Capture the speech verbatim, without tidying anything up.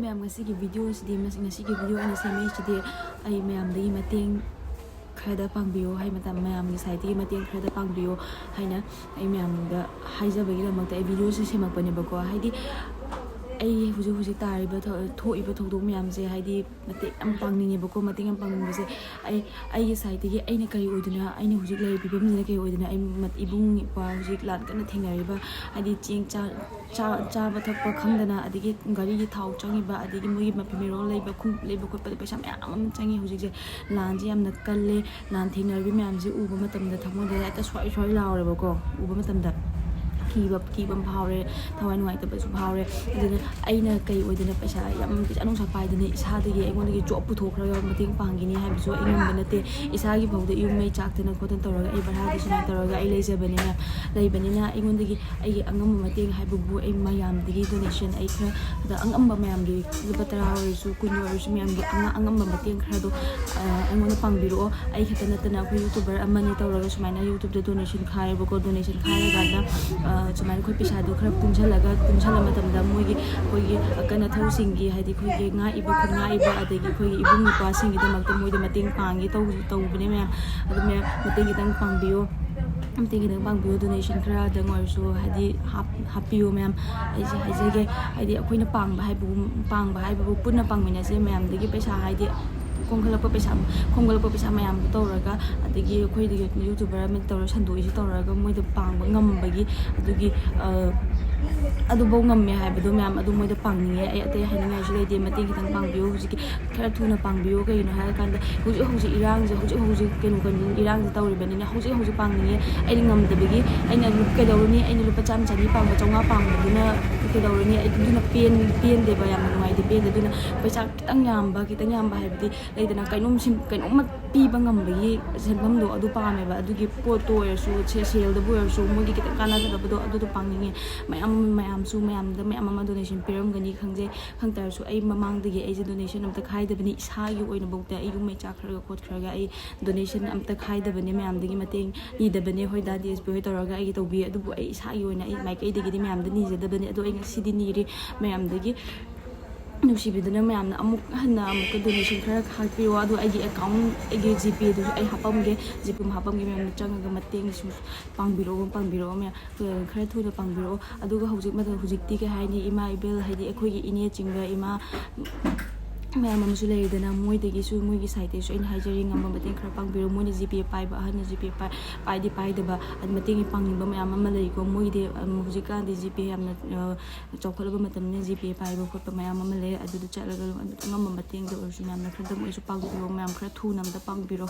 ꯃꯌꯥꯝ, ꯉꯁꯤꯒꯤ ꯚꯤꯗꯤꯑꯣꯁꯤꯗꯤ, ꯃꯁꯤ, ꯉꯁꯤꯒꯤ ꯚꯤꯗꯤꯑꯣ ꯑꯩꯅ ꯁꯦꯝꯃꯛꯏꯁꯤꯗꯤ ꯑꯩ ꯃꯌꯥꯝꯗꯒꯤ ꯃꯇꯦꯡ ꯈꯔꯗ ꯄꯥꯡꯕꯤꯌꯨ ꯍꯥꯏ ꯃꯇꯝ, ꯃꯌꯥꯝꯒꯤ ꯁꯥꯏꯠꯇꯒꯤ ꯃꯇꯦꯡ ꯈꯔꯗ ꯄꯥꯡꯕꯤꯌꯨ ꯍꯥꯏꯅ ꯑꯩ ꯃꯌꯥꯝꯗ ꯍꯥꯏꯖꯕꯒꯤꯗꯃꯛꯇ ꯑꯩ ꯚꯤꯗꯤꯑꯣꯁꯦ ꯁꯦꯝꯃꯛꯄꯅꯦꯕꯀꯣ꯫ ꯍꯥꯏꯗꯤ ꯑꯩ ꯍꯧꯖꯤꯛ ꯍꯧꯖꯤꯛ ꯇꯥꯔꯤꯕ ꯊꯣ-, ꯊꯣꯛꯏꯕ ꯊꯧꯗꯣꯛ ꯃꯌꯥꯝꯁꯦ, ꯍꯥꯏꯗꯤ ꯃꯇꯦꯡ ꯌꯥꯝ ꯄꯥꯡꯅꯤꯡꯉꯦꯕꯀꯣ꯫ ꯃꯇꯦꯡ ꯌꯥꯝ ꯄꯥꯡꯅꯤꯡꯕꯁꯦ ꯑꯩ, ꯑꯩꯒꯤ ꯁꯥꯏꯠꯇꯒꯤ ꯑꯩꯅ ꯀꯔꯤ ꯑꯣꯏꯗꯣꯏꯅꯣ, ꯑꯩꯅ ꯍꯧꯖꯤꯛ ꯂꯩꯔꯤꯕ ꯐꯤꯕꯝꯁꯤꯅ ꯀꯔꯤ ꯑꯣꯏꯗꯣꯏꯅꯣ, ꯑꯩ ꯃ-, ꯏꯕꯨꯡ ꯏꯄ꯭ꯋꯥ ꯍꯧꯖꯤꯛ ꯂꯥꯟ ꯀꯟꯅ ꯊꯦꯡꯅꯔꯤꯕ, ꯍꯥꯏꯗꯤ ꯆꯦꯡ ꯆꯥ-, ꯆꯥ-, ꯆꯥꯕ ꯊꯛꯄ ꯈꯪꯗꯅ, ꯑꯗꯒꯤ ꯒꯥꯔꯤꯒꯤ ꯊꯥꯎ ꯆꯪꯉꯤꯕ, ꯑꯗꯒꯤ ꯃꯣꯏꯒꯤ ꯃꯐꯤ ꯃꯔꯣꯜ ꯂꯩꯕ, ꯈꯣꯡꯎꯞ ꯂꯩꯕ ꯈꯣꯠꯄꯗ ꯄꯩꯁꯥ ꯃꯌꯥꯝ ꯑꯃ ꯆꯪꯉꯤ꯫ ꯍꯧꯖꯤꯛꯁꯦ ꯂꯥꯟꯁꯦ ꯌꯥꯝꯅ ꯀꯜꯂꯦ꯫ ꯂꯥꯟ ꯊꯦꯡꯅꯔꯤꯕ ꯃꯌꯥꯝꯁꯦ ꯎꯕ ꯃꯇꯝꯗ ꯊꯃꯣꯏꯗ ꯍꯦꯛꯇ ꯁ꯭ꯋꯥꯏ ꯁ꯭ꯋꯥꯏ ꯂꯥꯎꯔꯦꯕꯀꯣ꯫ ꯎꯕ ꯃꯇꯝꯗ ꯀꯤꯕ, ꯀꯤꯕ ꯑꯃ ꯐꯥꯎꯔꯦ, ꯊꯋꯥꯏ ꯅꯨꯡꯉꯥꯏꯇꯕꯁꯨ ꯐꯥꯎꯔꯦ꯫ ꯑꯗꯨꯅ ꯑꯩꯅ ꯀꯩ ꯑꯣꯏꯗꯅ ꯄꯩꯁꯥ ꯌꯥꯝ, ꯄꯩꯁꯥ ꯅꯨꯡꯁꯥ ꯄꯥꯏꯗꯅ ꯏꯁꯥꯗꯒꯤ ꯑꯩꯉꯣꯟꯗꯒꯤ ꯖꯣꯕ ꯄꯨꯊꯣꯛꯈ꯭ꯔꯒ ꯃꯇꯦꯡ ꯄꯥꯡꯈꯤꯅꯤ ꯍꯥꯏꯕꯁꯨ ꯑꯩ ꯉꯝꯕ ꯅꯠꯇꯦ꯫ ꯏꯁꯥꯒꯤ ꯐꯥꯎꯗ ꯌꯨꯝ ꯃꯩ ꯆꯥꯛꯇꯅ ꯈꯣꯠꯇꯅ ꯇꯧꯔꯒ, ꯑꯩ ꯚꯔꯥꯗ ꯁꯨꯃꯥꯏꯅ ꯇꯧꯔꯒ ꯑꯩ ꯂꯩꯖꯕꯅꯤꯅ, ꯂꯩꯕꯅꯤꯅ ꯑꯩꯉꯣꯟꯗꯒꯤ ꯑꯩꯒꯤ ꯑꯉꯝꯕ ꯃꯇꯦꯡ ꯍꯥꯏꯕꯕꯨ ꯑꯩ ꯃꯌꯥꯝꯗꯒꯤ ꯗꯣꯅꯦꯁꯟ, ꯑꯩ ꯈꯔ ꯑꯗ ꯑꯉꯝꯕ ꯃꯌꯥꯝꯗꯒꯤ ꯂꯨꯄꯥ ꯇꯔꯥ ꯑꯣꯏꯔꯁꯨ, ꯀꯨꯟ ꯑꯣꯏꯔꯁꯨ, ꯃꯌꯥꯝꯒꯤ ꯑꯉ-, ꯑꯉꯝꯕ ꯃꯇꯦꯡ ꯈꯔꯗꯣ, ꯑ, ꯑꯩꯉꯣꯟꯗ ꯄꯥꯡꯕꯤꯔꯛꯑꯣ꯫ ꯑꯩ ꯈꯛꯇ ꯅꯠꯇꯅ ꯑꯩꯈꯣꯏ ꯌꯨꯇꯨꯕꯔ ꯑꯃꯅꯤ ꯇꯧꯔꯒ ꯁꯨꯃꯥꯏꯅ ꯌꯨꯇꯨꯕꯇ ꯗꯣꯅꯦꯁꯟ ꯈꯥꯏꯌꯦꯕꯀꯣ꯫ ꯗꯣꯅꯦꯁꯟ ꯈꯥꯏꯔꯀꯥꯟꯗ, ꯑ, ꯁꯨꯃꯥꯏꯅ ꯑꯩꯈꯣꯏ ꯄꯩꯁꯥꯗꯣ ꯈꯔ ꯄꯨꯟꯁꯤꯜꯂꯒ, ꯄꯨꯟꯁꯤꯜꯂ ꯃꯇꯝꯗ ꯃꯣꯏꯒꯤ, ꯑꯩꯈꯣꯏꯒꯤ ꯑꯀꯟ ꯑꯊꯧꯁꯤꯡꯒꯤ, ꯍꯥꯏꯗꯤ ꯑꯩꯈꯣꯏꯒꯤ ꯉꯥꯛꯏꯕ, ꯈꯨꯟ ꯉꯥꯛꯏꯕ, ꯑꯗꯒꯤ ꯑꯩꯈꯣꯏꯒꯤ ꯏꯕꯨꯡ ꯏꯄ꯭ꯋꯥꯁꯤꯡꯒꯤꯗꯃꯛꯇ ꯃꯣꯏꯗ ꯃꯇꯦꯡ ꯄꯥꯡꯒꯦ ꯇꯧ-, ꯇꯧꯕꯅꯦ ꯃꯌꯥꯝ꯫ ꯑꯗꯨ ꯃꯌꯥꯝ ꯃꯇꯦꯡ ꯈꯤꯇꯪ ꯄꯥꯡꯕꯤꯌꯨ꯫ ꯃꯇꯦꯡ ꯈꯤꯇꯪ ꯄꯥꯡꯕꯤꯌꯨ, ꯗꯣꯅꯦꯁꯟ ꯈꯔꯗꯪ ꯑꯣꯏꯔꯁꯨ, ꯍꯥꯏꯗꯤ, ꯍꯥꯞ-, ꯍꯥꯞꯄꯤꯌꯨ ꯃꯌꯥꯝ꯫ ꯑꯩꯁꯦ ꯍꯥꯏꯖꯒꯦ, ꯍꯥꯏꯗꯤ, ꯑꯩꯈꯣꯏꯅ ꯄꯥꯡꯕ ꯍꯥꯏꯕꯕꯨ, ꯄꯥꯡꯕ ꯍꯥꯏꯕꯕꯨ ꯄꯨꯟꯅ ꯄꯥꯡꯃꯤꯟꯅꯁꯦ ꯃꯌꯥꯝꯗꯒꯤ ꯄꯩꯁꯥ, ꯍꯥꯏꯗꯤ, ꯈꯣꯝꯒꯠꯂꯛꯄ ꯄꯩꯁꯥ, ꯈꯣꯝꯒꯠꯂꯛꯄ ꯄꯩꯁꯥ ꯃꯌꯥꯝꯗꯣ ꯇꯧꯔꯒ, ꯑꯗꯒꯤ ꯑꯩꯈꯣꯏꯗꯒꯤ ꯌꯨꯇꯨꯕꯔ ꯑꯃ ꯇꯧꯔꯒ ꯁꯟꯗꯣꯛꯏꯁꯤ ꯇꯧꯔꯒ ꯃꯣꯏꯗ ꯄꯥꯡꯕ ꯉꯝꯕꯒꯤ, ꯑꯗꯨꯒꯤ, ꯑ, ꯑꯗꯨꯐꯧ ꯉꯝꯃꯦ ꯍꯥꯏꯕꯗꯣ ꯃꯌꯥꯝ, ꯑꯗꯨ ꯃꯣꯏꯗ ꯄꯥꯡꯅꯤꯡꯉꯦ꯫ ꯑꯩ ꯑꯇꯩ ꯍꯥꯏꯅꯤꯡꯉꯥꯏꯁꯨ ꯂꯩꯇꯦ, ꯃꯇꯦꯡ ꯈꯤꯇꯪ ꯄꯥꯡꯕꯤꯌꯨ꯫ ꯍꯧꯖꯤꯛꯀꯤ ꯈꯔ ꯊꯨꯅ ꯄꯥꯡꯕꯤꯌꯨ꯫ ꯀꯩꯒꯤꯅꯣ ꯍꯥꯏꯔꯀꯥꯟꯗ, ꯍꯧꯖꯤꯛ ꯍꯧꯖꯤꯛ ꯏꯔꯥꯡꯁꯦ, ꯍꯧꯖꯤꯛ ꯍꯧꯖꯤꯛ ꯀꯩꯅꯣ, ꯀꯩꯅꯣ, ꯏꯔꯥꯡꯁꯦ ꯇꯧꯔꯤꯕꯅꯤꯅ, ꯍꯧꯖꯤꯛ ꯍꯧꯖꯤꯛ ꯄꯥꯡꯅꯤꯡꯉꯦ꯫ ꯑꯩꯅ ꯉꯝꯗꯕꯒꯤ, ꯑꯩꯅ ꯂꯨ-, ꯀꯩꯗꯧꯔꯨꯅꯤ? ꯑꯩꯅ ꯂꯨꯄꯥ ꯆꯥꯝꯃ ꯆꯅꯤ ꯄꯥꯡꯕ, ꯆꯥꯝꯃꯉꯥ ꯄꯥꯡꯕꯗꯨꯅ ꯀꯩꯗꯧꯔꯨꯅꯤ? ꯑꯩ ꯑꯗꯨꯅ ꯄꯦꯟ-, ꯄꯦꯟꯗꯦꯕ, ꯌꯥꯝꯅ ꯅꯨꯡꯉꯥꯏꯇꯦ, ꯄꯦꯟꯗꯦ꯫ ꯑꯗꯨꯅ ꯄꯩꯁꯥ ꯈꯤꯇꯪ ꯌꯥꯝꯕ, ꯈꯤꯇꯪ ꯌꯥꯝꯕ ꯍꯥꯏꯕꯗꯤ ꯂꯩꯗꯅ, ꯀꯩꯅꯣꯝ ꯁꯤꯟ-, ꯀꯩꯅꯣꯝꯃ ꯄꯤꯕ ꯉꯝꯕꯒꯤ ꯁꯦꯟꯐꯝꯗꯣ ꯑꯗꯨ ꯄꯥꯝꯃꯦꯕ꯫ ꯑꯗꯨꯒꯤ ꯄꯣꯠꯇꯣ ꯑꯣꯏꯔꯁꯨ, ꯁꯦ-, ꯁꯦꯜꯗꯕꯨ ꯑꯣꯏꯔꯁꯨ, ꯃꯣꯏꯒꯤ ꯈꯤꯇꯪ ꯀꯥꯟꯅꯒꯗꯕꯗꯣ ꯑꯗꯨꯗꯣ ꯄꯥꯡꯅꯤꯡꯉꯦ꯫ ꯃꯌꯥꯝ, ꯃꯌꯥꯝꯁꯨ ꯃꯌꯥꯝꯗ ꯃꯌꯥꯝ ꯑꯃ ꯗꯣꯅꯦꯁꯟ ꯄꯤꯔꯝꯒꯅꯤ ꯈꯪꯖꯩ꯫ ꯈꯪ ꯇꯥꯔꯁꯨ ꯑꯩ ꯃꯃꯥꯡꯗꯒꯤ ꯑꯩꯁꯦ ꯗꯣꯅꯦꯁꯟ ꯑꯝꯇ ꯈꯥꯏꯗꯕꯅꯤ꯫ ꯏꯁꯥꯒꯤ ꯑꯣꯏꯅꯐꯥꯎꯗ ꯑꯩ ꯌꯨꯝ ꯃꯩ ꯆꯥꯛꯈ꯭ꯔꯒ ꯈꯣꯠꯈ꯭ꯔꯒ ꯑꯩ ꯗꯣꯅꯦꯁꯟ ꯑꯝꯇ ꯈꯥꯏꯗꯕꯅꯦ, ꯃꯌꯥꯝꯗꯒꯤ ꯃꯇꯦꯡ ꯅꯤꯗꯕꯅꯦ꯫ ꯍꯣꯏ, ꯗꯥ ꯗꯤ ꯑꯦꯁ ꯄꯤ ꯍꯣꯏ ꯇꯧꯔꯒ ꯑꯩꯒꯤ ꯇꯧꯕꯤ, ꯑꯗꯨꯕꯨ ꯑꯩ ꯏꯁꯥꯒꯤ ꯑꯣꯏꯅ ꯑꯩ ꯃꯥꯏꯀꯩꯗꯒꯤꯗꯤ ꯃꯌꯥꯝꯗ ꯅꯤꯖꯗꯕꯅꯦ꯫ ꯑꯗꯣ ꯑꯩ ꯉꯁꯤꯗꯤ ꯅꯤꯔꯤ ꯃꯌꯥꯝꯗꯒꯤ꯫ ꯅꯨꯡꯁꯤꯕꯤꯗꯨꯅ ꯃꯌꯥꯝꯅ ꯑꯃꯨꯛ ꯍꯟꯅ ꯑꯃꯨꯛꯀ donation ꯈꯔ ꯍꯥꯞꯄꯤꯔꯣ꯫ ꯑꯗꯨ ꯑꯩꯒꯤ account, ꯑꯩꯒꯤ GPayꯗꯨꯁꯨ ꯑꯩ ꯍꯥꯞꯄꯝꯒꯦ꯫ GPay ꯍꯥꯞꯄꯝꯒꯦ, ꯃꯌꯥꯝꯅ ꯆꯪꯉꯒ ꯃꯇꯦꯡ ꯁꯨꯝ ꯄꯥꯡꯕꯤꯔꯛꯑꯣ, ꯄꯥꯡꯕꯤꯔꯛꯑꯣ ꯃꯌꯥꯝ꯫ ꯈꯔ ꯊꯨꯅ ꯄꯥꯡꯕꯤꯔꯛꯑꯣ꯫ ꯑꯗꯨꯒ ꯍꯧꯖꯤꯛ ꯃꯇꯝ, ꯍꯧꯖꯤꯛꯇꯤ ꯀꯩ ꯍꯥꯏꯅꯤ, ꯏꯃꯥ ꯏꯕꯦꯜ, ꯍꯥꯏꯗꯤ ꯑꯩꯈꯣꯏꯒꯤ ꯏꯅꯦꯆꯤꯡꯕ ꯏꯃꯥ ꯃꯌꯥꯝ ꯑꯃꯁꯨ ꯂꯩꯔꯤꯗꯅ, ꯃꯣꯏꯗꯒꯤꯁꯨ, ꯃꯣꯏꯒꯤ sideꯇꯒꯤꯁꯨ ꯑꯩꯅ ꯍꯥꯏꯖꯔꯤ, ꯉꯝꯕ ꯃꯇꯦꯡ ꯈꯔ ꯄꯥꯡꯕꯤꯔꯣ꯫ ꯃꯣꯏꯅ GPay ꯄꯥꯏꯕ, ꯑꯍꯟꯅ GPay ꯄꯥꯏ-, ꯄꯥꯏꯗꯤ ꯄꯥꯏꯗꯕ, ꯑꯗꯨ ꯃꯇꯦꯡ ꯄꯥꯡꯅꯤꯡꯕ ꯃꯌꯥꯝ ꯑꯃ ꯂꯩꯀꯣ꯫ ꯃꯣꯏꯒꯤꯗꯤ, ꯑꯝ, ꯍꯧꯖꯤꯛꯀꯥꯟꯗꯤ GPay ꯌꯥꯝꯅ, ꯑ, ꯆꯥꯎꯈꯠꯂꯕ ꯃꯇꯝꯅꯤꯅ GPay ꯄꯥꯏꯕ ꯈꯣꯠꯄ ꯃꯌꯥꯝ ꯑꯃ ꯂꯩ꯫ ꯑꯗꯨꯗ ꯆꯠꯂꯒ ꯑꯗꯨꯝ ꯑꯉꯝꯕ ꯃꯇꯦꯡꯗ ꯑꯣꯏꯔꯁꯨ ꯃꯌꯥꯝꯅ ꯈꯔꯗꯪ ꯑꯣꯏꯔꯁꯨ ꯄꯥꯡꯕꯤꯔꯣ, ꯃꯌꯥꯝ ꯈꯔ ꯊꯨꯅ ꯑꯝꯇ ꯄꯥꯡꯕꯤꯔꯣ꯫